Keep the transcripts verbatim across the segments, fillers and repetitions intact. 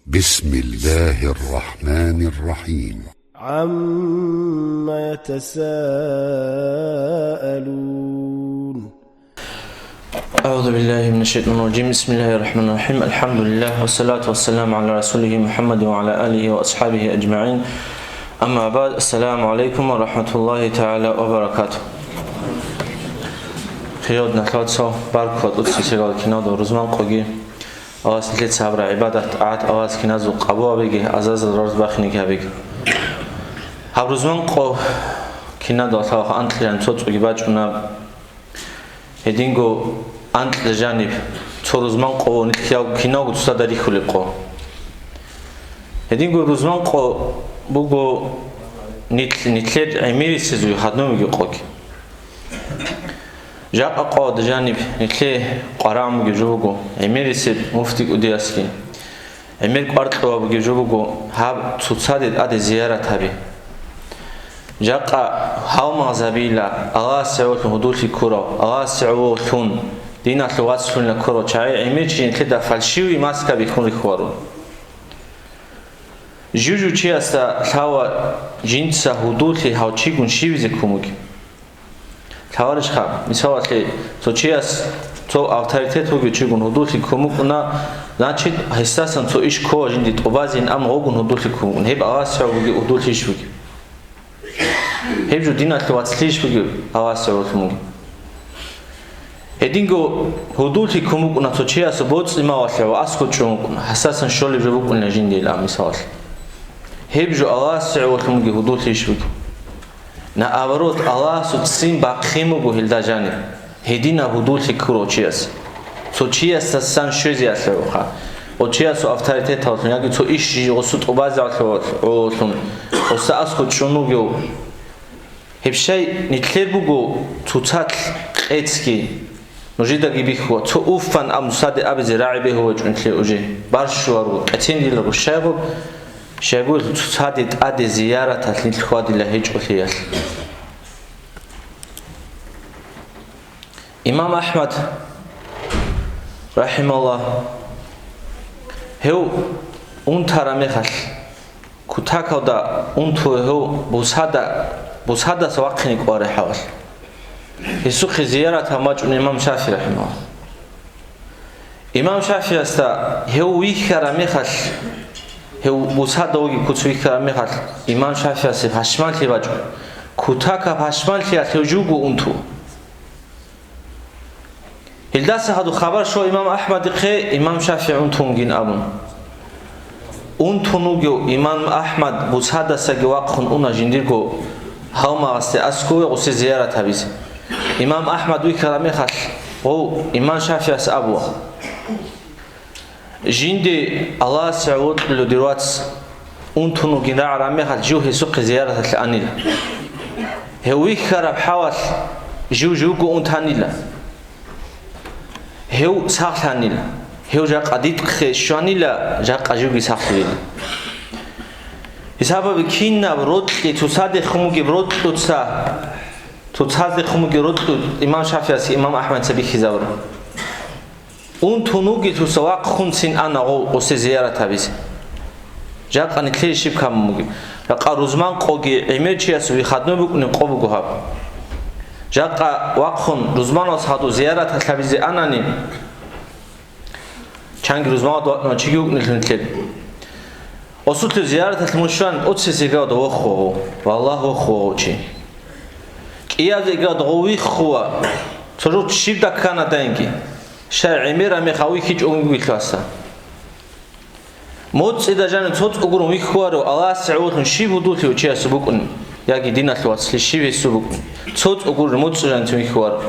بسم الله الرحمن الرحيم. عم يتساءلون. أعوذ بالله من الشيطان الرجيم. بسم الله الرحمن الرحيم. الحمد لله والصلاة والسلام على رسوله محمد وعلى آله وأصحابه أجمعين. أما بعد. السلام عليكم ورحمة الله تعالى وبركاته. Хириял диналъул вацал, баркула тӀоцебесеб киналда рузман къоги. Аллагьас нилъеца гьабураб гӀибадат, тӀагӀат Аллагьас киназул къабул гьабеги, азазул рорз бахинеги гьабеги. Гьаб рузман къо киналда лъалаха анкьилан цо-цоги бачӀуна. Гьединго анкьила жаниб цо рузман къо нилъ киналго цоцазда рихьулеб къо. Гьединго рузман къо буго нилъ-, нилъер гӀемерисезул хаднувиги къоги. Жакъа къоялда жаниб нилъее къварагӀун бугеб жо буго, гӀемерисеб муфти кӀудиясги, гӀемер кӀвар кьуа бугеб жо буго, гьаб цоцаде тӀаде зиярат гьаби. Жакъа гьалмагъзабила, Аллагьасе гӀолъун гьудуллъи ккурав, Аллагьасе гӀолъун диналъул вацлъунила ккурав чагӀи гӀемер чи нилъеда фальшивый маска бихьун рихьуларо. Жив-жив чиясда лъала жинца гьудуллъи гьав чигун щивизе ккун бугеб. Лъаларищха, мисалалъе, цо чияс цо авторитет вугев чигун гьудуллъи ккун букӀуна, значит, гьесдасан цо иш ккола жинде тӀубазин, амма гъогун гьудуллъи ккун букӀуна. Гьеб Аллагьасе гӀолъун бугеб гьудуллъийищ бугеб? Гьеб жо диналъул вацлъийищ бугеб Аллагьасе гӀолъун бугеб? Гьединго гьудуллъи ккун букӀуна цо чиясул боцӀи-мавалъе ва аскӀов чӀун букӀуна, гьасасан щолеб жо букӀунила жиндиила, мисалалъе. Гьеб жо Аллагьасе гӀолъун бугеб гьудуллъийищ бугеб? Наоборот, Аллагьасул ццин бахъин буго гьелда жаниб, гьединаб гьудуллъи ккурав чияс. Цо чиясдасан щвезеялъе гӀолъа, цо чиясул авторитеталъун яги цо иш жи гъосул тӀубазеялъе гӀолъун, гъоса аскӀов чӀун вугев. Гьеб щай нилъер буго цоцалъ къецги, нужедаги бихьула, цо уфан абун цоцаде абизе рагӀи бегьулачӀун нилъее уже. Барщуларго, къецин диларго, щайгурелъул цоцаде тӀаде зияраталъ нилъ хьвадила гьечӀолъиялъ. Имам АхӀмад, рахӀималлагь, гьев унтараб мехалъ, кутакалда унтула гьев бусада-, бусадаса вахъине кӀолареб хӀалалъ. Гьесухъе зияраталъ вачӀуна имам ШафигӀи, рахӀимагьуллагь. Имам ШафигӀасда гьев вихьараб мехалъ, гьев бусада вугеб куц вихьараб мехалъ, имам ШафигӀасе пашманлъи бачӀун, кутакаб пашманлъиялъ гьев живго унтула. Гьелдаса гьадуб хабар щола имам АхӀмадихъе, имам ШафигӀи унтунгин абун. Унтун вугев имам АхӀмад бусадасаги вахъун уна жиндирго гьалмагъасде аскӀове гъусе зиярат гьабизе. Имам АхӀмад вихьараб мехалъ, гъов имам ШафигӀас абула: «Жинди Аллагьасе гӀоло кьулев дир вац унтун вугин рагӀараб мехалъ, жив гьесухъе зияраталъе анила. Гьев вихьараб хӀалалъ жив живго унтанила. Гьев сахлъанила. Гьев жакъа дидхъе щванила, жакъа живги сахлъуила». Гьесабаби кинаб рокьи цоцадехун бугеб рокьуца, цоцаздехун бугеб рокьу имам ШафигӀасе, имам АхӀмадица бихьизабура. Унтун вугелъулса вахъун цин ана гъов гъусе зиярат гьабизе. Жакъа нилъее щиб камун бугеб? Жакъа рузман къоги гӀемер чияс выходной букӀунеб къо буго гьаб. Жакъа вахъун рузманалъ гьадув зияраталъ гьабизе анани, чанги рузманалда ватӀнав чиги вукӀунелъул нилъер. Осулъе зияраталъ мун щван, оцезе гьавда вохугъу, валлагь, вохугъу чи. КӀияб зегьрад гъов виххула, цо жо щиб даккана дайинги, щай гӀемераб мех гьав вихьичӀого вугелъуласа. МоцӀида жанив цо цӀогурун вихьуларо, Аллагьасе гӀололъун щиб гьудуллъи гьев чиясул букӀунеб, яги диналъул вацлъи щиб гьесул букӀунеб, цо цӀогурун моцӀи жанив вихьуларо,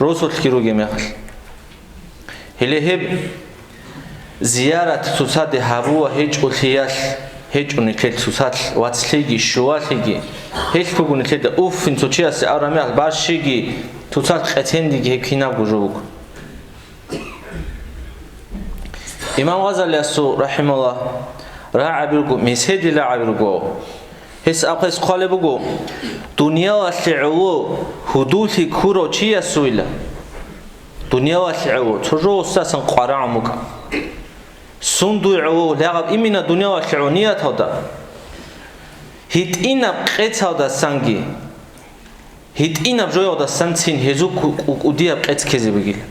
росулъги ругеб мехалъ. Гьеле гьеб зиярат цоцаде гьабула гьечӀолъиялъ, гьечӀо нилъер цоцалъ вацлъиги, щулалъиги, гьелъ буго нилъеда уффин цо чиясе абураб мехалъ барщиги, цоцалъ къецендиги гьеб кинабго жо буго. Имам Гъазалиясул, рахӀималлагь, рагӀаби руго, меседил рагӀаби руго. Гьес абхъес хъвалеб буго, дуниялалъе гӀоло гьудуллъи ккурав чиясуйла. Дуниялалъе гӀоло, цо жо гъосасан къварагӀун букӀа. Сундуе гӀоло лъагӀаб имина дуниялалъе гӀо нияталда, гьитӀинаб къецалдасанги, гьитӀинаб жоялдасан цин гьезул ку-, ку-, кӀудияб къец ккезе бугила.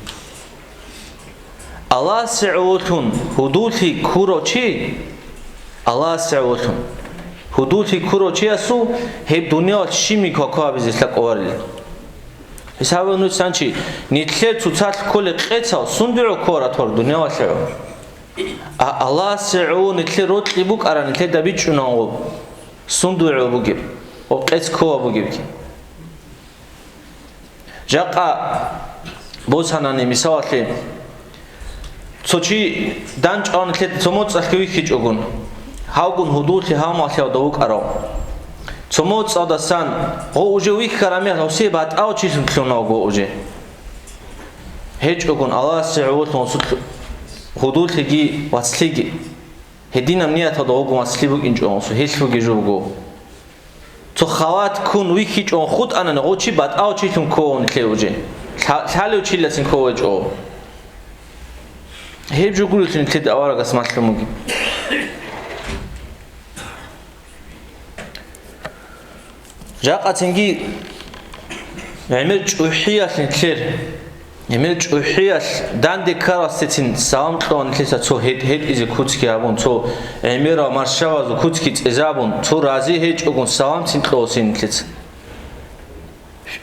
Аллагьасе гӀололъун гьудуллъи ккурав чи, Аллагьасе гӀололъун гьудуллъи ккурав чиясул гьеб дуниялалъ щибниги кваква гьабизе лъакӀ аварила. Гьесаб нуцанчи, нилъер цоцалъ кколел къецал сундуе ккола ратор дуниялалъе гӀо. А Аллагьасе гӀоло нилъер рокьи букӀарани нилъеда бичӀчӀунагӀо сундуе гӀо бугеб ва къец ккола бугебги. Жакъа босанани, мисалалъе, цо чи данчӀван лъе-, цо моцӀалъги вихьичӀогун, гьавгун гьудуллъи гьалмагълъиялда вукӀарав. Цо моцӀалдасан гъо уже вихьараб мехалъ гьосие батӀав чилъун лъугьунаго уже. ГьечӀогун Аллагьасе гӀололъун гьосул гьудуллъиги вацлъиги. Гьединаб нияталда гъогун вацлъи букӀинчӀо гьосул, гьелъ бугеб жо буго. Цо халат ккун вихьичӀон хутӀанани, гъо чи батӀав чилъун ккола нилъее уже. Лъа-, лъалев чилалъин кколечӀо. Гьеб жо гурелъул нилъеда аварагас малъун бугеб. Жакъа цинги гӀемер чӀухӀиялъ нилъер, гӀемер чӀухӀиялъ данде ккарасдецин салам кьола нилъеца цо гьед-, гьедизе куцги гьабун, цо гӀемерал маршавазул куцги цӀезабун, цо рази гьечӀогун саламцин кьолесин нилъеца.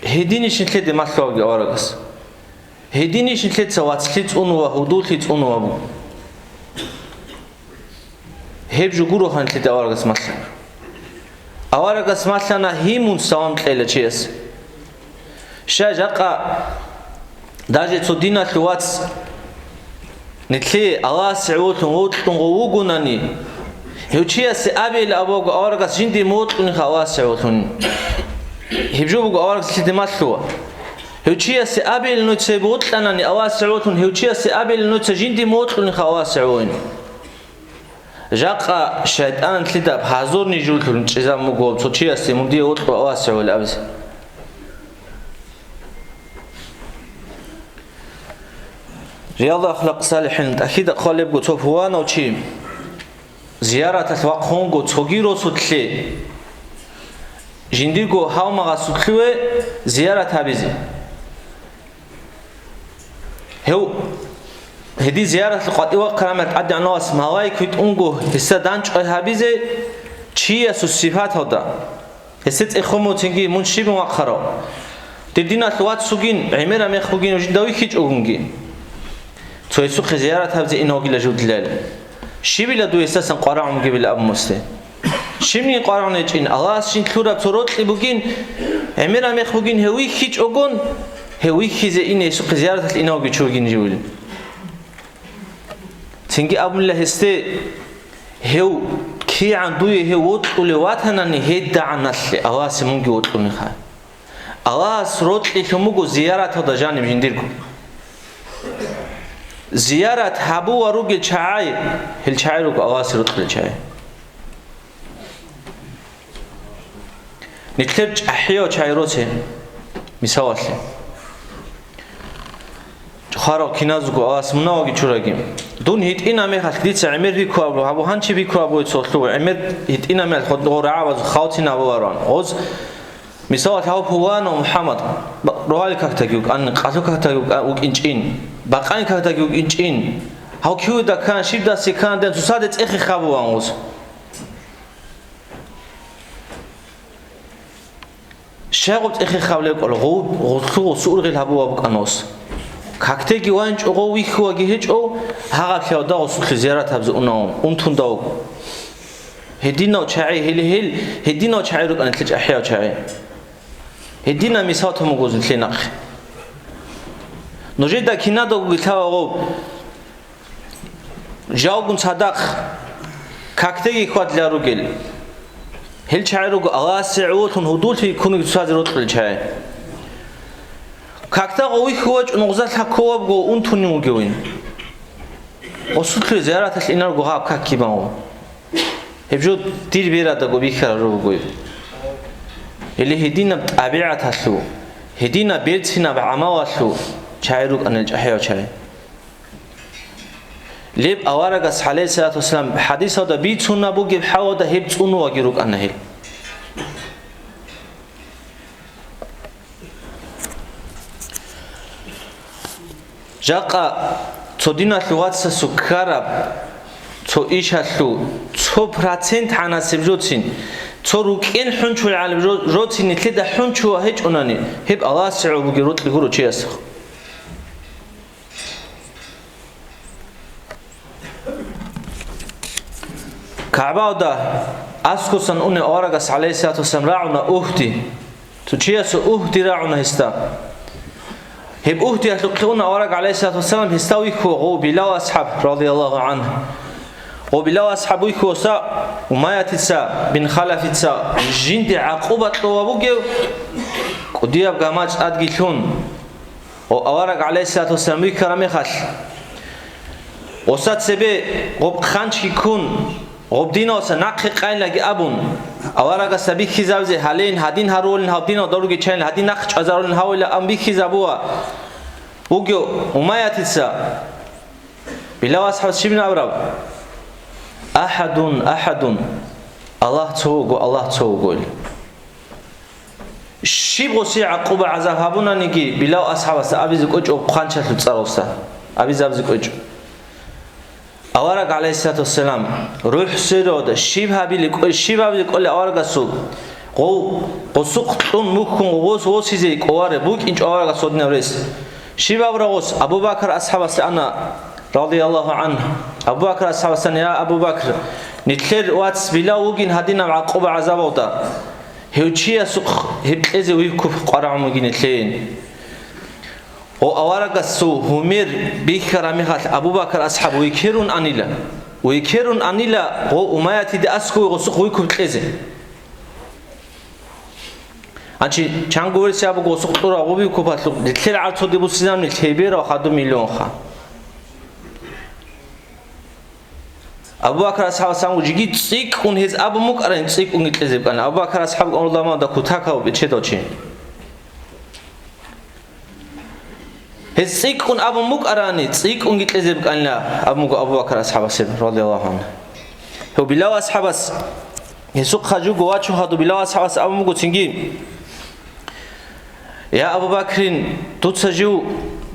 Гьединищ нилъеде малъугьавги аварагас? Гьединищ нилъеца вацлъи цӀунула, гьудуллъи цӀунула буго? Гьеб жо гуро гьанлъида аварагас малъана. Аварагас малъана гьимун салам кьела чияс. Щай жакъа даже цо диналъул вац нилъее Аллагьасе гӀололъун вокьун гъов вугонани, гьев чиясе абейилан абуго аварагас жинде мукьуниха Аллагьасе гӀололъун. Гьеб жо буго аварагас нилъеде малъула. Гьев чиясе абейилан нуца гьеб вокьанани Аллагьасе гӀололъун, гьев чиясе абейилан нуца жинде мукьуниха Аллагьасе гӀололъун. Жакъа шайтӀан лъидаб гьазурни жуллъун чӀезабун буго цо чиясе мун дие вокьула Аллагьасе гӀололъи абизе. Риядул ахлакъ салихӀин тӀахьида хъвалебго цо пуланав чи зияраталъ вахъунго цоги росулъе жиндирго гьалмагъасулъуве зиярат гьабизе. Гьев, гьедин зияратлъи къватӀив вахъараб мехалъ ТӀадегӀанав Аллагьас малаик витӀунго гьесда данчӀвай гьабизе чиясул сипаталда. Гьесде цӀехон муцинги, мун щибин вахъарав? Дир диналъ вац вугин, гӀемераб мех бугин жинда вихьичӀогунги. Цо гьесухъе зиярат гьабизе ина вугила жив дилайилан. Щибила дуе гьесдасан къварагӀун бугебилан абун мусде? Щибниги къварагӀун гьечӀин, Аллагьас жин лъураб цо рокьи бугин, гӀемераб мех бугин гьев вихьичӀогун, гьев вихьизе ине гьесухъе зияраталъ инавги чи вугин живилин. Цинги абунила гьесде, гьев кигӀан дуе гьев вокьулев ватанани, гьедагӀаналъе Аллагьасе мунги вокьулиха. Аллагьас рокьи лъун буго зияраталда жаниб жиндирго. Зиярат гьабула ругел чагӀи, гьел чагӀи руго Аллагьасе рокьулел чагӀи. Нилъер чӀахӀиял чагӀи роце, мисалалъе. Хварал киназго Аллагьас мунагьалги чураги. Дун гьитӀинаб мехалъ дица гӀемер пикру абу, гьабу гьанчи пикру абуе цолъув, гӀемер гьитӀинаб мехалъ гъо-, гъо рагӀабаз хавцин абулароан. Гъоз, мисалалъ, гьав пуланав МухӀаммад, ба-, рогьалил какдаги вукӀан, къалъу какдаги вукӀа-, вукӀинчӀин, бакъани какдаги вукӀинчӀин, гьав кивда ккан, щибдасе ккан ден цоцаде цӀехе хабулан гъоз. Щай гъуб цӀехе хабулеб кӀола, гъов-, гъуллъу гъосу ургъел гьабула букӀана гъос. Какдеги ванчӀо гъов вихьуаги гьечӀо, гьагъаб лъавда гъосулъе зиярат гьабзе унавун, унтунда вуго. Гьединав чагӀи, гьеле гьел, гьединав чагӀи рукӀана нилъе чӀахӀияв чагӀи. Гьединаб мисал тун буго нилъе нахъе. Нужеда кинадаго лъала гъов. Жавгун цадахъ какдеги хьвадла ругел. Гьел чагӀи руго Аллагьасе гӀололъун гьудуллъи ккунги цоцазе рокьулел чагӀи. Какда гъов вихьувачӀун гъоза лъакколабго унтунин вугевин. Гъосулъе зияраталъ инарго гъаб как кибан гъо. Гьеб жо дир берадаго бихьараб жо бугоеб. Гьеле гьединаб тӀабигӀаталъул, гьединаб берцинаб гӀамалалъул чагӀи рукӀанил чӀахӀиял чагӀи. Леб аварагас, гӀалайгьиссалату вассалам, хӀадисалда бицунеб бугеб хӀалалда гьеб цӀунулаги рукӀана гьел. Жакъа цо диналъул вацасул ккараб цо ишалъул цо процент гӀанасеб жоцин, цо рукӀен хӀунчулгӀалаб жо-, жоцин нилъеда хӀунчула гьечӀонани, гьеб Аллагьасе гӀоло бугеб рокьи гуро чиясухъ. КагӀбаялда аскӀосан унев аварагас, гӀалайгьиссалату вассалам, рагӀуна угьди. Цо чиясул угьди рагӀуна гьесда. Гьеб угьдиялъухъе уна авараг, гӀалайгьиссалату вассалам, гьесда вихьула гъов Билал асхӀаб, радияллагьу гӀангьу. Гъов Билал асхӀаб вихьула Умайятица бин Халафица жинде гӀакъуба кьола бугев кӀудияб гамачӀ тӀадги лъун. Гъов авараг, гӀалайгьиссалату вассалам, вихьараб мехалъ, гъоса цебе гъоб хъанчги ккун, гъоб диналдаса нахъе къайлаги абун, аварагасда бихьизабизе гьалейин, гьадин гьарулин, гьаб диналда ругичайин, гьадин нахъ чӀвазарулин гьавила абун бихьизабула бугев Умайятица, Билал асхӀабас щибин абураб? «Ахадун, ахадун, Аллагь цо вуго, Аллагь цо вуго», — ил. Щиб гъосе гӀакъуба-гӀазаб гьабунаниги, Билал асхӀабасда абизе кӀвечӀо хъанчалъул цӀаралдаса, абизе абизе кӀвечӀо. Авараг, гӀалайгьиссалату вассалам, рухӀ сверавда, щиб гьабилеб кӀве-, щиб гьабилеб кӀолеб аварагасул, гъов, гъосухъ кьун мухьун гъос восизе кӀолареб букӀинчӀо аварагас гьодинаб рес. Щиб абураб гъос? Абу Бакр асхӀабасде ана, радияллагьу гӀангьу. Абу Бакр асхӀабасда ана: «Я Абу Бакр, нилъер вац Билал вугин гьадинаб гӀакъуба-гӀазабалда. Гьев чиясухъ гьеб кьезе вихьухъ къварагӀун вугин нилъейин». Гъо аварагасул гьумер бихьараб мехалъ Абу Бакр асхӀаб вихьерун анила. Вихьерун анила гъо Умайятиде аскӀове гъосухъ вихьухъ кьезе. Гьанчи чанго версия буго гъосухъ кьураб гъо вихьухъалъухъ, нилъер гӀарцуде буссинабни лъеберал хадуб миллионха. Абу Бакр асхӀабас амгу жеги цӀикӀкӀун гьез абун букӀарани, цӀикӀкӀунги кьезе букӀана. Абу Бакр асхӀаб гӀумруламалда кутакав бечедав чи. Гьез цӀикӀкӀун абун букӀарани, цӀикӀкӀунги кьезе букӀанила, абун буго Абу Бакр асхӀабасе, радияллагьу гӀангьу. Гьев Билал асхӀабас, гьесухъа жуго вачун хадуб Билал асхӀабас абун буго цинги: «Я Абу Бакрин, дуца жив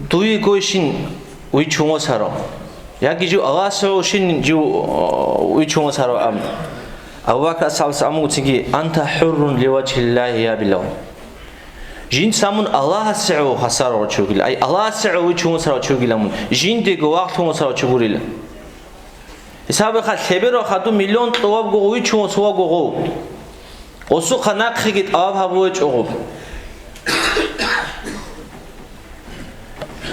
дуе гойщин вичун восарав? Яги жив Аллагьасе гӀолощин жив, э, вичун восарав?» — абун. Абу Бакр асхӀабас абун буго цинги: «Анта хӀуррун ливажгьиллагьи, я Билал. Жинца мун Аллагьасе гӀоло хасарав чи вугила, ай, Аллагьасе гӀоло вичун восарав чи вугила мун, жиндего вагълъун восарав чи гурила». Гьесабиха, лъеберал хадуб миллион кьолебго гъов вичун восулаго гъов. Гъосухъа нахъеги тӀалаб гьабулечӀо гъоб.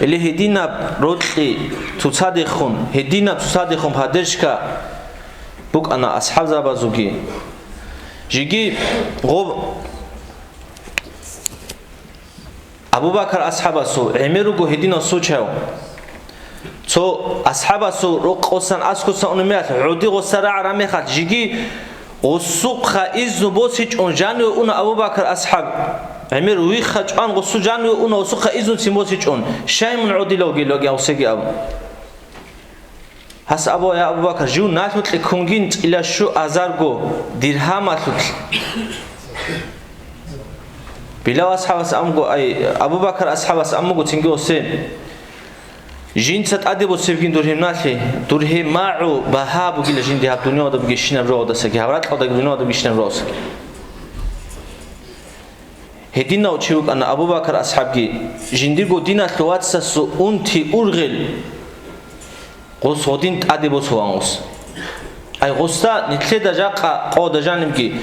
Или гьединаб рокьи цоцадехун, гьединаб цоцадехун поддержка букӀана асхӀабзабазулги. Жеги гъоб Абу Бакр асхӀабасул гӀемер руго гьединав случай. Цо асхӀабасул рокъосан аскусан унеб мехалъ, гӀоди гъоса рагӀараб мехалъ, жеги гъосухъа изну босичӀун жаниве уна Абу Бакр асхӀаб. ГӀемер вихха чӀван гъосу жаниве уна, гъосухъа изнуцин босичӀун, щай мун гӀодилавги логи гьавсеги абун. Гьас абула: «Я Абу Бакр, жив налъукье ккунгин цӀила щу азарго диргьамалъулъ». Билал асхӀабас амго, ай, Абу Бакр асхӀабас амго цинги осе: «Жинца тӀаде босебгин дур гьеб налъи, дур гьеб магӀу багьа бугила жинде гьаб дуниялда бугебщинаб жугьалдасаги, гьаб ракьалдаги дуниялда бугебщинаб жугьалдасаги». Гьединав чи вукӀана Абу Бакр асхӀабги, жиндирго диналъул вацасул унти ургъел гъос гъодин тӀаде босулан гъос. Ай, гъосда нилъеда жакъа къода жанибги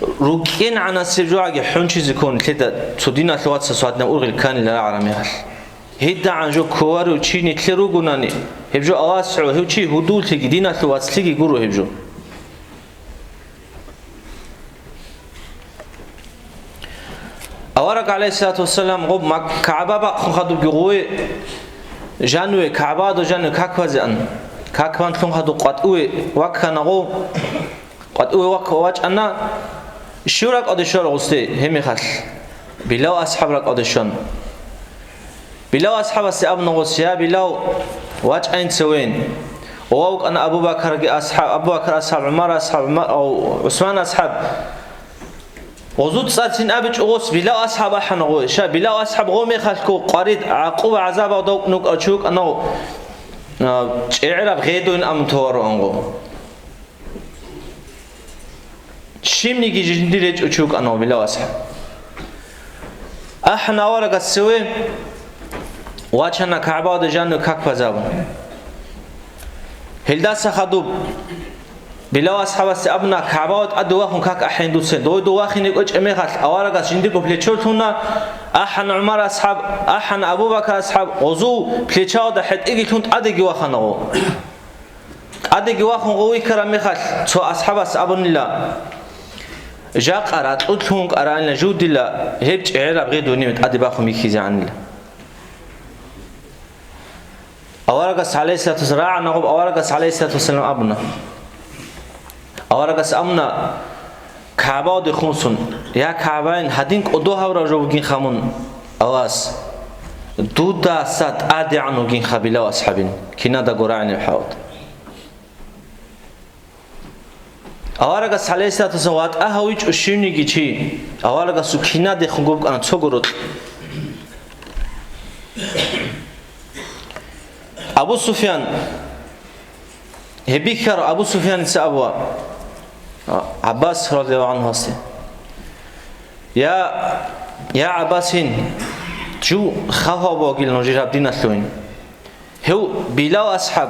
рукӀен гӀанасеб жугьаги хӀунчизе ккун нилъеда цо диналъул вацасул гьадинаб ургъел кканила рагӀараб мехалъ. ГьедагӀан жо кколарев чи нилъер ругонани, гьеб жо Аллагьас гӀо, гьев чи гьудуллъиги, диналъул вацлъиги гуро гьеб жо. Авараг, гӀалайгьиссалату вассалам, гъоб Мак-, КагӀба бахъун хадубги гъове жаниве, КагӀбада жаниве каквазеан, какван лъун хадуб къватӀиве ваккана гъов, къватӀиве вак-, вачӀана, щив ракӀалде щварав гъосде гьеб мехалъ? Билал асхӀаб ракӀалде щвана. Билал асхӀабасде абуна гъос: «Я Билал, ВачӀайин цевейин. Ва вукӀана Абу Бакарги асхӀаб, Абу Бакар асхӀаб, ГӀумар асхӀаб, ГӀума-, ав, ГӀусман асхӀаб. Гъозу цӀар цин абичӀо гъос Билал асхӀаб ахӀана гъой. Ша Билал асхӀаб гъо мехалъго къварид гӀакъуба гӀазабалда вукӀун вукӀарав чи вукӀана, а, чӀегӀераб гъедойин амун товаруан гъо. Щибниги жиндир гьечӀо чи вукӀана Билал асхӀаб. АхӀана аварагас цеве, вачана КагӀбаялде жаниве как базабун. Гьелдаса хадуб Билал асхӀабасде абуна, КагӀбаялде тӀаде вахун как ахӀейин дуцин. Дой дов вахине кӀвечӀеб мехалъ, аварагас жиндирго плечо лъуна, ахӀана ГӀумар асхӀаб, ахӀана Абу Бакар асхӀаб, гъозул плечалда хӀетӀеги лъун тӀадеги вахана гъо. ТӀадеги вахун гъов вихьараб мехалъ, цо асхӀабас абунила, жакъа ракьулъ лъун кӀарайилан жудила гьеб чӀегӀераб гъедунив тӀаде бахун бихьизегӀанила. Аварагас, гӀалайгьиссалату вассалам, рагӀана гъоб, аварагас, гӀалайгьиссалату вассалам, абуна. Аварагас абуна, КагӀбаялде хунсун, я КагӀбайин, гьадин кӀодо гьавурав жо вугинха мун, Аллагьас, дудаса тӀадегӀан вугинха Билал асхӀабин, кинадаго рагӀинеб хӀалат. Аварагас, гӀалайгьиссалату вассалам, ватӀа гьавичӀо щивниги чи, аварагасул кинадехун губкӀана цого рокь. Абу Суфьян, гьеб бихьарав Абу Суфьяница абуа, а, ГӀаббас радияллагьу гӀанхӀасде: «Я, я ГӀаббасин, жив хавгьав бугила нужер гьаб диналъугьин. Гьев Билал асхӀаб,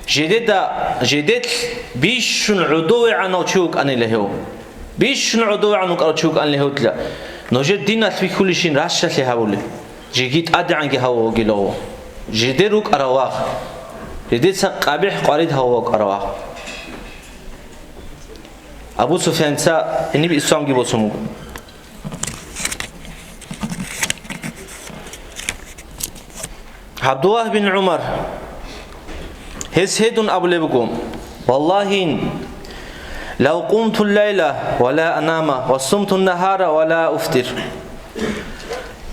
жедеда, жеделъ бищун гӀодовегӀанав чи вукӀанила гьев. Бищун гӀодовегӀан вукӀарав чи вукӀанила гьев дила. Нужер диналъ вихьулищин ращалъи гьавулеб. Жеги тӀадегӀанги гьавугила гъо. Жеде рукӀарав вагъ. Жедеца къабихӀ къварид гьавугев вукӀарав вагъ». Абу Суфьянца гьениб исламги босун буго. ГӀабдуллагь бин ГӀумар, гьес гьедун абулеб буго: «Валлагьи, лав къумту ллайла ва ла анаму, ва сумту ннагьара ва ла уфтиру».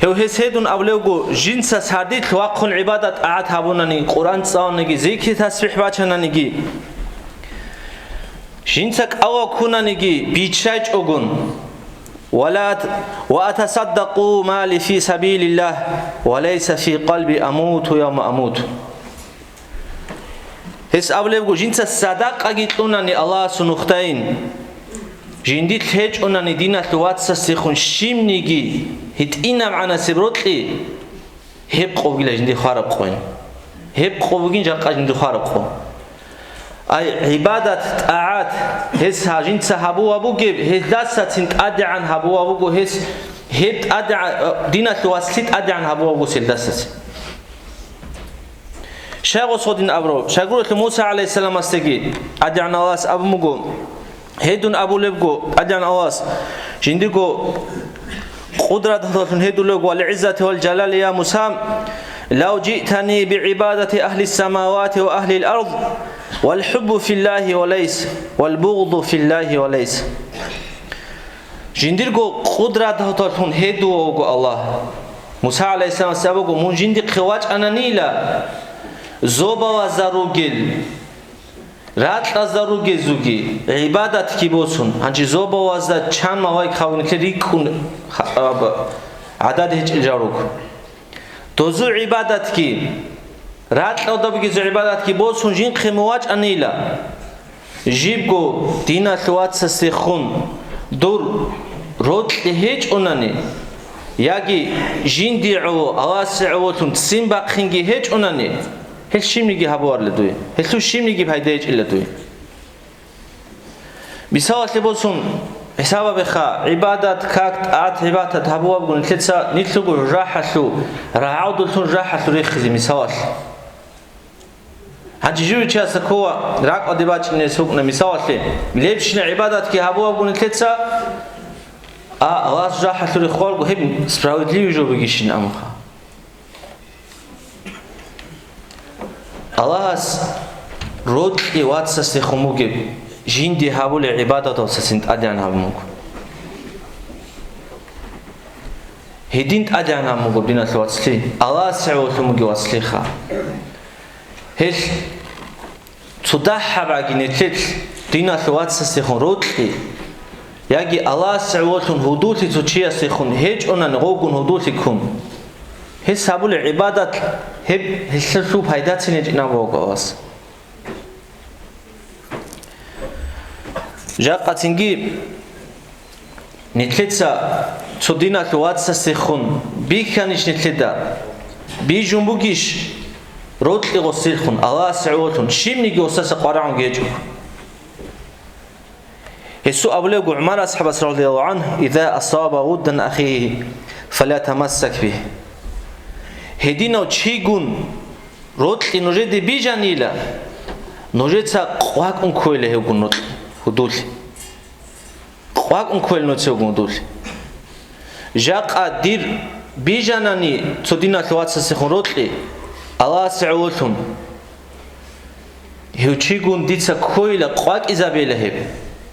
Гьев гьес гьедун абулеб буго: «Жинца сардилъ вахъун гӀибадат-тӀагӀат гьабунаниги, Къуръан цӀаланиги, зикри-тасбихӀ бачананиги, жинца кӀалав ккунаниги биччайчӀогун, ва ла ат-, ва атасаддакъу мали фи сабилиллагь, ва лайса фи къалби амуту явма амут». Гьес абулеб буго: «Жинца садакъаги кьунани Аллагьасул нухдаин, жиндилъ гьечӀонани диналъул вацасдехун щибниги гьитӀинабгӀанасеб рокьи, гьеб къо бугила жиндир хвараб къо». Гьеб къо бугин жакъа жиндир хвараб къо. Ай, гӀибадат-тӀагӀат гьес гьа-, жинца гьабуа бугеб, гьелдасацин тӀадегӀан гьабуа буго гьес, гьеб тӀадегӀан, диналъул вацлъи тӀадегӀан гьабуа буго гьелдасацин. Щай гъос гъодин абураб? Щайгурелъул Муса гӀалайгьиссаламасдаги ТӀадегӀан Аллагьас абун буго, гьедун абулебго ТӀадегӀан Аллагьас, жиндирго къудраталдалъун гьедулебго: «Вал гӀиззати вал жалали, я Муса, лав жиътани би гӀибадати агьлис самавати ва агьлил ард, вал хӀуббу филлагьи ва лайс, вал бугъду филлагьи ва лайс». Жиндирго къудраталдалъун гьедуа вуго Аллагь. Муса гӀалайгьиссаламас абуго: «Мун жиндихъе вачӀананила, зобалазда ругел, ракьазда ругезулги гӀибадатги босун, гьанже зобалазда чан малаик гьавунилъе рикӀкӀун ха-, аб-, гӀадад гьечӀел жал руго. Дозул гӀибадатги, ракьалда бугезул гӀибадатги босун жинхъе мун вачӀанила, жибго диналъул вацасдехун дур рокьи гьечӀонани, яги жинди гӀоло, Аллагьасе гӀололъун ццин бахъинги гьечӀонани, гьел щибниги гьабуарила дуе, гьелъул щибниги пайда гьечӀила дуе». Мисалалъе босун, хӀисабабеха, гӀибадат, как, тӀагӀат-гӀибадат гьабуабгун нилъеца нилъго жужахӀалъув, рагӀалдулъун жужахӀалъув рехизе мисалалъ. Гьанже жив чиясда ккола ракӀалде бачӀинес вукӀуна мисалалъе, лебщина гӀибадатги гьабуабгун нилъеца, а, Аллагьас жужахӀалъув рехуарго, гьеб справедливый жо бугищин амха. Аллагьас рокьи вацасдехун бугеб, жинди гьабулеб гӀибадаталдасацин тӀадегӀан гьабун буго. Гьедин тӀадегӀан гьабун буго диналъул вацлъи, Аллагьасе гӀололъун бугеб вацлъиха. Гьелъ цо дагьабаги нилъелъ диналъул вацасдехун рокьи, яги Аллагьасе гӀололъун гьудуллъи цо чиясдехун гьечӀонани гъовгун гьудуллъи ккун. Гьес гьабулеб гӀибадат гьеб гьелъулъул пайдацин гьечӀин абуго Аллагьас. Жакъа цинги нилъеца цо диналъул вацасдехун бихьанищ нилъеда? Бижун бугищ рокьи гъосилъун, Аллагьасе гӀололъун, щибниги гъосаса къварагӀунги гьечӀого? Гьесул абулебго ГӀумар асхӀабас радияллагьу гӀанхӀу: «Иза асаба гъуддан ахихи, фалятамассак бихи». Гьединав чигун рокьи нужеде бижанила, нужеца къвакӀун ккойила гьевгун рокьи, гьудуллъи. КъвакӀун ккойила нужеца гьевгун гьудуллъи. Жакъа дир бижанани цо диналъул вацасдехун рокьи, Аллагьасе гӀололъун, гьев чигун дица ккойила, къвакӀизабейила гьеб.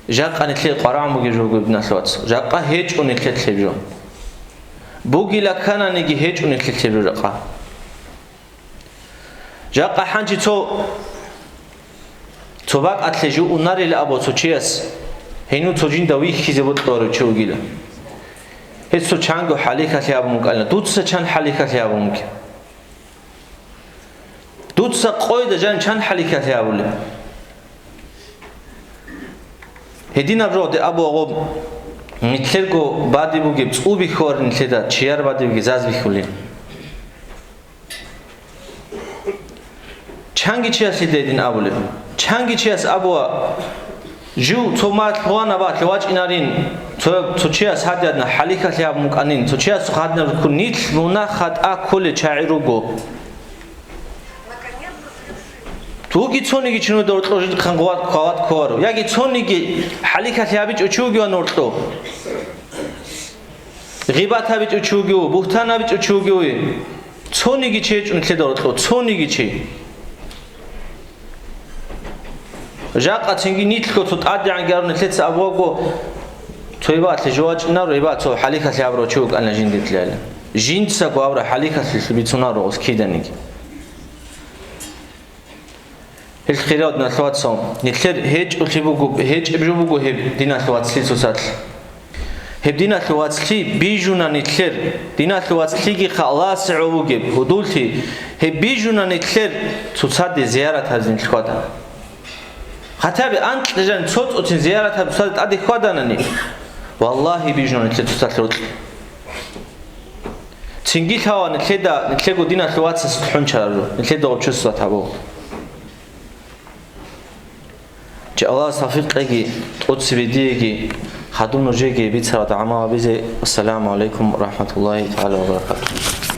Жакъа нилъее къварагӀун бугеб жо буго, диналъул вацал. Жакъа гьечӀо нилъелъ гьеб жо. Бугила ккананиги, гьечӀо нилъелъ гьеб жо жакъа. Жакъа хӀанчи цо, цо бакӀалъе жугьунарила абу цо чияс, гьенив цо жинда вихьизе бокьуларев чи вугила. Гьес цо чанго хӀалихьалъи гьабун вукӀана, дуца чан хӀалихьалъи гьабун вукӀин. Дуца къойда жан чан хӀалихьалъи гьабулеб? Гьединаб жо гьеб абу гъоб, нилъерго бадиб бугеб цӀуби хьвар нилъеда, чияр бадибги заз бихьулин. Чанги чияс гьедин абулеб. Чанги чияс абуа, жив цо мал гьуана бахъе вачӀинарин, цо, цо чияс гьадинаб хӀалихьалъи гьабун вукӀанин, цо чияс гьадинаб ккун, нилъ мунагь хатӀа кколел чагӀи руго. Цоги цониги чи нужеда гьоркьо жинхъан гъват-, хъвалат кколаро, яги цониги хӀалихьалъи гьабичӀо чи вугеван гьоркьо. Гъибат гьабичӀо чи вугев, бугьтан гьабичӀо чи вугев. Цониги чи гьечӀо нилъеда гьоркьо, цониги чи. Жакъа цинги нилъго цо тӀадегӀанги гьарун нилъеца абуаго, цо гьебалъе жо вачӀинаро, гьебал цо хӀалихьалъи гьабурав чи вукӀана жиндилъайилан. Жинцаго гьабураб хӀалихьалъулъ бицунаро гъос киданиги. Гьел хириял диналъул вацал, нилъер гьечӀолъи буго, гьечӀеб жо буго гьеб диналъул вацлъи цоцалъ. Гьеб диналъул вацлъи бижуна нилъер, диналъул вацлъиги халасе гӀо бугеб гьудуллъи, гьеб бижуна нилъер цоцаде зияратазе нилъ хьвадана. Хатаби анкьа жан цо-цоцин зияратаб цоцаде тӀаде хьваданани, валлагьи, бижуна нилъер цоцалъ рокьи. Цинги лъала нилъеда, нилъего диналъул вацас хӀунчараб жо, нилъеда гъоб чосулат гьабо. Чи Аллагьас тавфикъ кьеги, тӀоцебе диеги, хадуб нужеги бицаралда гӀамал гьабизе. Ассаламу гӀалайкум ва рахӀматуллагьи тагӀала ва баракатугьу.